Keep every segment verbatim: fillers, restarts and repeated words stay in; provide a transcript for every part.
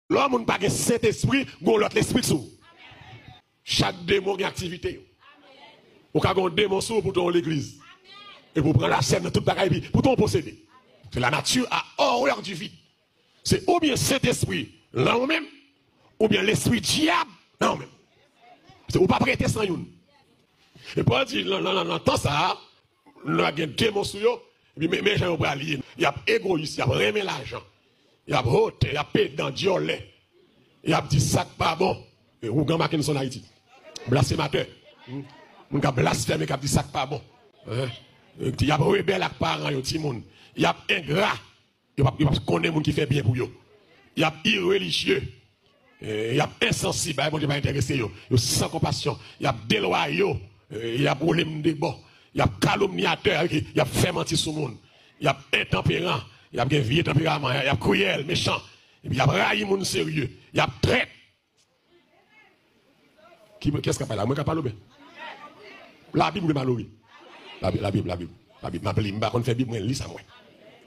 Lè yon moun pa gen Sentespri, gen yon lòt lespri sou ou. Chak demon gen aktivite yo. Ou ka gen yon demon sou ou pou w legliz. Epi w pran lachèv nan tout bagay, epi pou w posede. Se la nature a horreur du vide. Se oubyen Sentespri nan ou menm, oubyen lespri dyab nan ou menm. Se ou p ap rete san youn. E Pòl di, nan, nan, nan, nan tan sa a, nou ap gen demon sou yo, epi men, men jan yo pral ye. Y ap egoyis, y ap renmen lajan, y ap hotè, y ap pedan, dyòlè, y ap di sa k pa bon. E ougan Mackenson Ayiti. Blasematè. Hmm? Moun k ap blasfeme, k ap di sa k pa bon. Hein? Y ap rebèl ak paran yo, timoun. Y ap engra. Yo p ap, yo p ap konnen moun ki fè byen pou yo. Y ap irelijye. Eh, y ap ensansib, bagay Bondye pa enterese yo. Yo san konpasyon. Y ap delwayo. Eh, y ap woule moun de bò. Y ap kalomnyatè, y ap fè manti sou moun. Y ap entanperan. Y ap gen vye tanperaman. Y ap kriyèl, mechan. Epi y ap rayi moun serye. Y ap trèt. Ki, kiyès k ap pale la? Mwen k ap pale oubyen? Labib oubyen malori? Labib, Labib, Labib. Labib. M ap li, m pa konn fè Bib, mwen li sa mwen.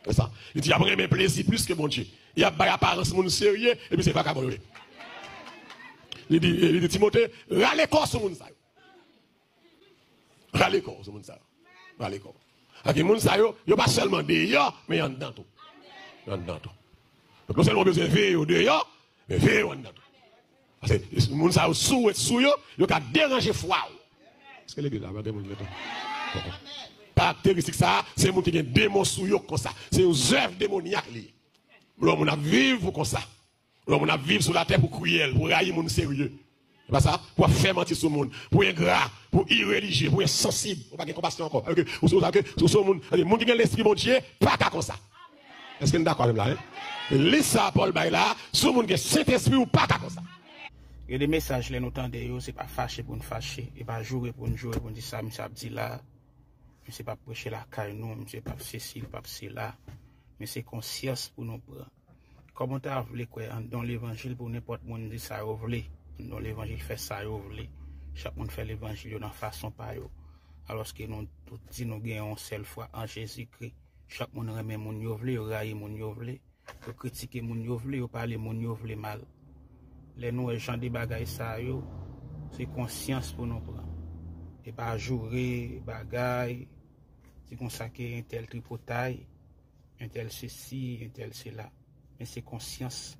Se sa. Li di, y ap renmen plezi plis ke Bondye. Y ap bay aparans moun serye, epi se vakabon yo ye. Li di, li di Timote, rale kò sou moun sa yo. Rale kò sou moun sa yo. Rale kò. Paske moun sa yo, yo pa sèlman deyò, men y anndan tou. Y anndan tou. Donk, non sèlman w bezwen veye yo deyò, men veye yo anndan tou. Paske moun sa yo, si w ret sou yo, yo ka deranje fwa w. Èske legliz la pa gen moun menm? Karakteristik sa a, se moun ki gen demon sou yo konsa. Se yon zèv demonyak li ye. Lè yon moun ap viv pou konsa. Lè yon moun ap viv sou latè pou kriyèl, pou rayi moun serye. Se pa sa? Pou ap fè manti sou moun, pou engra, pou irelijye, pou ensansib. Ou pa gen konpasyon ankò. Paske ou, ou sa ke, ou se yon moun, paske moun ki gen lespri Bondye, pa ka konsa. Èske n dakò avè m la, en? Lis sa Pòl bay la, si yon moun gen Sentespri, ou pa ka konsa. Gen de mesaj lè nou tande yo, se pa fache pou n fache, e pa joure pou n joure, pou n di sa misye ap di la, misye p ap preche lakay nou, misye p ap sesi, li p ap sela. Men se konsyans pou nou pran. Kòman w ta vle kwè anndan levanjil pou nenpòt moun di sa yo vle, anndan levanjil fè sa yo vle, chak moun fè levanjil yo nan fason pa yo, alòske nou tout di nou gen yon sèl fwa an Jezikri. Chak moun renmen moun yo vle, yo rayi moun yo vle, yo kritike moun yo vle, yo pale moun yo vle mal. Lè nou wè jan de bagay sa yo, se konsyans pou nou pran. E pa joure, bagay, di konsa ke entèl tripotay, entèl sesi, entèl sela. Men se konsyans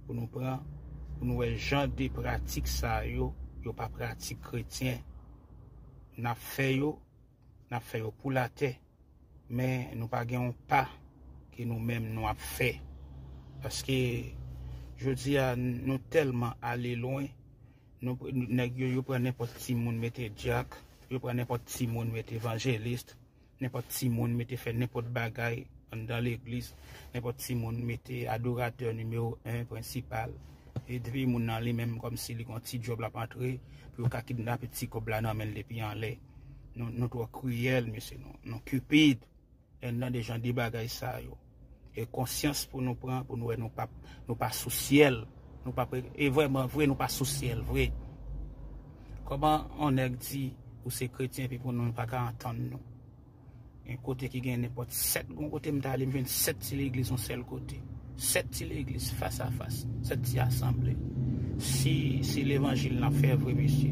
pou nou pran, pou nou wè jan de pratik sa yo, yo pa pratik kretyen. N ap fè yo, n ap fè yo pou latè, men nou pa gen yon pa ke nou menm nou ap fè. Paske jodi a, nou tèlman ale lwen, nou, nèg yo, yo pran nenpòt timoun mete dyak, yo pran nenpòt timoun mete evanjelis, nenpòt timoun mete fè nenpòt bagay anndan legliz, nenpòt timoun mete adoratè nimewo en, prensipal. E depi moun nan li menm kòmsi li gon ti djòb l ap antre, pou yo ka kidnape ti kòb la nan men l depi anlè. Nou, nou twò kriyèl, mesye, nou, nou kipid. Anndan de jan de bagay sa yo. E konsyans pou nou pran, pou nou wè nou pa, nou pa sou syèl. Nou pa pre-, e vrèman vre, nou pa sou syèl vre. Kòman yon nèg di ou se kretyen, epi pou nou, nou pa ka antann nou? Gen kote ki gen nenpòt sèt, gon kote m t ale, m jwenn sèt ti legliz yon sèl kote. Sèt ti legliz, fas a fas, sèt ti asanble. Si se levanjil n ap fè vre, mesye,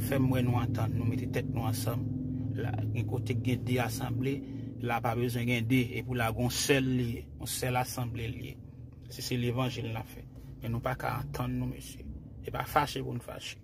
fè m wè nou antann, nou mete tèt nou ansanm. La, gen kote k gen de asanble, la pa bezwen gen de, epi la gon sèl li ye, yon sèl asanble li ye. Si se levanjil n ap fè. Men nou pa ka antann nou, mesye. E pa fache pou n fache.